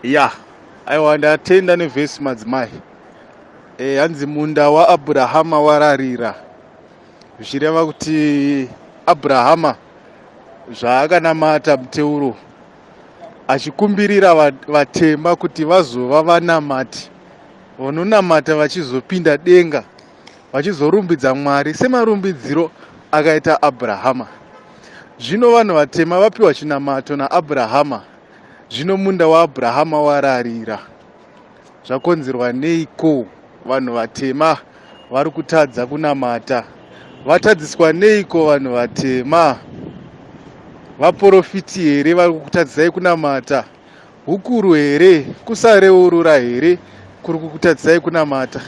Ya, aiwa, ndatenda nevhesi, madzimai. Hanzi munda waAbhurahama wararira, zvichireva kuti Abhurahama zvaakanamata muteuro achikumbirira vatema kuti vazova vanamati vanonamata vachizopinda denga, vachizorumbidza Mwari semarumbidziro akaita Abhurahama. Zvino vanhu vatema vapiwa chinamato naAbhurahama. Zvino munda waAbhurahama wararira. Zvakonzerwa neiko? Vanhu vatema vari kutadza kunamata. Vatadziswa neiko vanhu vatema? Vaporofiti here vari kukutadzisai kunamata? Hukuru here? Kusareurura here kuri kukutadzisai kunamata?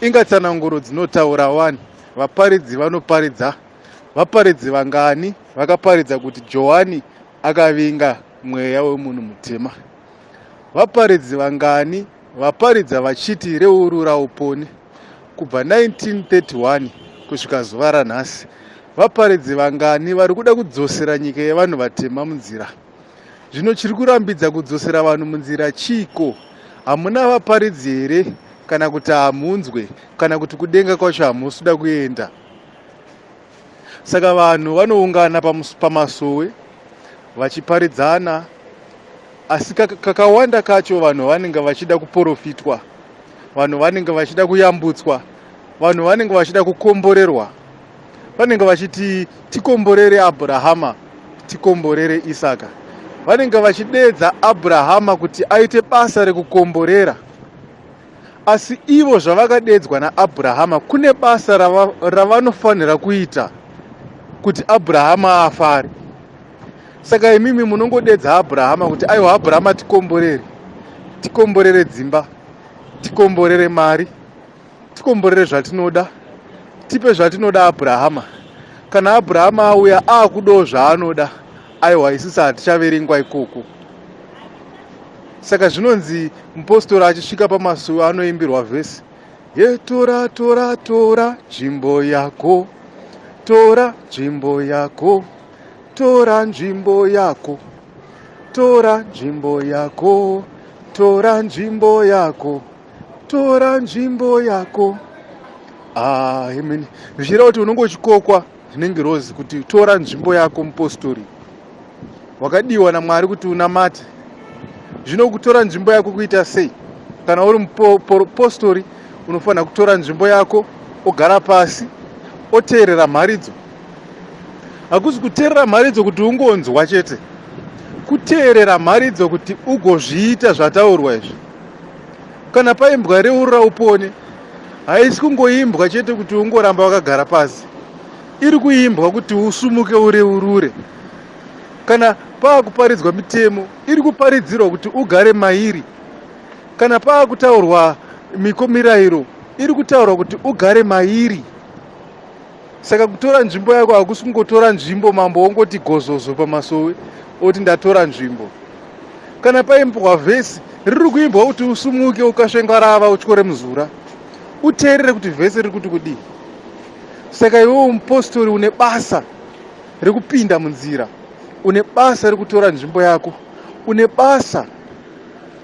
Inga tsananguro dzinotaura wani. Vaparidzi vanoparidza. Vaparidzi vangani vakaparidza kuti Johani akavinga mweya wemunhu mutema? Vaparidzi vangani vaparidza vachiti reurura upone? Kubva 1931 kusvika zuva ranhasi, vaparidzi vangani vari kuda kudzosera nyika yevanhu vatema munzira? Zvino chiri kurambidza kudzosera vanhu munzira chiiko? Hamuna vaparidzi here, kana kuti hamunzwe, kana kuti kudenga kwacho hamusi kuda kuenda? Saka vanhu vanoungana pamasowe vachiparidzana, asi kakawanda kacho vanhu vanenge vachida kuporofitwa, vanhu vanenge vachida kuyambutswa, vanhu vanenge vachida kukomborerwa, vanenge vachiti tikomborere Abrahama, tikomborere Isaka. Vanenge vachideedza Abrahama kuti aite basa rekukomborera, asi ivo zvavakadeedzwa naAbrahama kune basa ravanofanira kuita kuti Abrahama afare. Saka imimi munongodedza Abrahama kuti aiwa, Abrahama tikomborere, tikomborere dzimba, tikomborere mari, tikomborere zvatinoda, tipe zvatinoda Abrahama. Kana Abrahama auya aakudawo zvaanoda, aiwa, isusu hatichaverengwa ikoko. Saka zvinonzi mupostori achisvika pamasuo anoimbirwa vhesi yetora, tora, tora nzvimbo yako, tora nzvimbo yako, tora nzvimbo yako, tora nzvimbo yako, tora nzvimbo yako, tora nzvimbo yako. Amen. Zvichireva kuti unenge uchikokwa nengirozi kuti tora nzvimbo yako, mupostori wakadiwa naMwari kuti unamate. Zvino kutora nzvimbo yako kuita sei? Kana uri mupostori unofanira kutora nzvimbo yako, ogara pasi, oteerera mharidzo. Hakusi kuteerera mharidzo kuti ungonzwa chete, kuteerera mharidzo kuti ugozviita zvataurwa izvi. Kana paimbwa reurura upone, haisi kungoimbwa chete kuti ungoramba wakagara pasi, iri kuimbwa kuti usumuke ureurure. Kana paakuparidzwa mitemo, iri kuparidzirwa kuti ugare mairi. Kana paakutaurwa miko mirayiro, iri kutaurwa kuti ugare mairi. Saka kutora nzvimbo yako hakusi kungotora nzvimbo, mambo wongoti gozozo pamasowe oti ndatora nzvimbo. Kana paimbwa vhesi, riri kuimbwa kuti usumuke ukasvengarava, utyore muzura, uteerere kuti vhesi riri kuti kudii. Saka iwewo mupostori une basa rekupinda munzira, une basa rekutora nzvimbo yako, une basa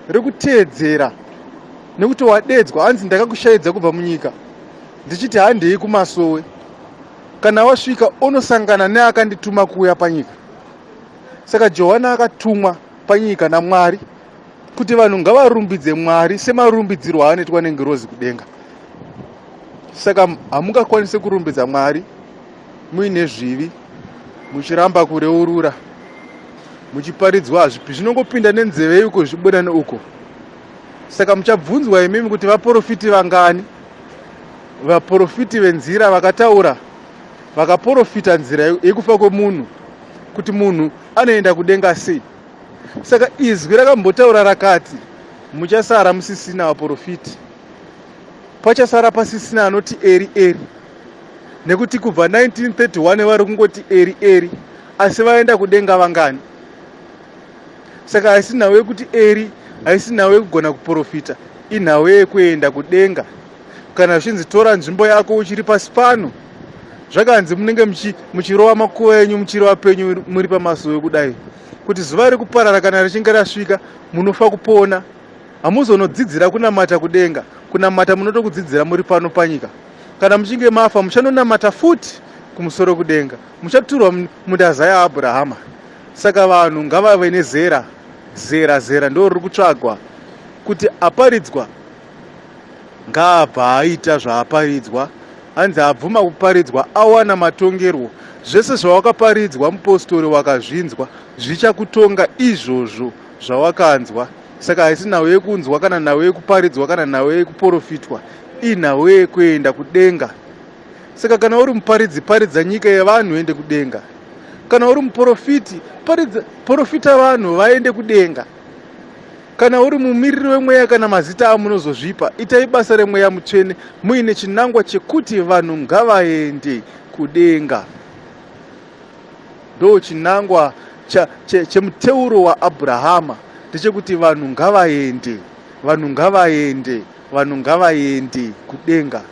rekuteedzera, nekuti wadedzwa. Hanzi ndakakushaidza kubva munyika ndichiti handei kumasowe. Kana wasvika unosangana neakandituma kuuya panyika. Saka Johana akatumwa panyika naMwari kuti vanhu ngavarumbidze Mwari semarumbidzirwo aanoitwa nengirozi kudenga. Saka hamungakwanisi kurumbidza Mwari muine zvivi, muchiramba kureurura, muchiparidzwa hazvipi, zvinongopinda nenzeve yuko zvibuda neuko. Saka muchabvunzwa imimi kuti vaporofiti vangani, vaporofiti venzira vakataura, vakaporofita nzira yekufa kwemunhu, kuti munhu anoenda kudenga sei? Saka izwi rakambotaura rakati muchasara musisina vaporofiti, pachasara pasisina anoti eri eri, nekuti kubva 1931 vari kungoti eri eri, asi vaenda kudenga vangani? Saka haisi nhau yekuti eri, haisi nhau yekugona kuprofita, inhau yekuenda kudenga. Kana zvichinzi tora nzvimbo yako uchiri pasi pano, zvakanzi munenge muchirova makuva enyu, muchirova penyu muri pamasuo kudai. Kuti zuva rekuparara kana richinge rasvika, munofa kupona. Hamuzonodzidzira kunamata kudenga. Kunamata munotokudzidzira muri pano panyika. Kana muchinge mafa, muchanonamata futi kumusoro kudenga. Muchaturwa mundaza yaAbrahama. Saka vanhu ngavave nezera, zera, zera ndo riri kutsvagwa kuti aparidzwa ngaabva aita zvaaparidzwa. Hanzi abvuma kuparidzwa awana matongerwo. Zvese zvawakaparidzwa mupostori wakazvinzwa zvichakutonga izvozvo zvawakanzwa. Saka haisi nhau yekunzwa kana nhau yekuparidzwa kana nhau yekuporofitwa, inhau yekuenda kudenga. Saka kana uri muparidzi, paridza nyika yevanhu ende kudenga. Kana uri muporofiti, paridza, porofita vanhu vaende kudenga. Kana uri mumiriri wemweya kana mazita amunozozvipa, itai basa remweya mutsvene muine chinangwa chekuti vanhu ngavaende kudenga. Ndo chinangwa chemuteuro waAbrahama ndechekuti vanhu ngavaende, vanhu ngavaende, vanhu ngavaende kudenga.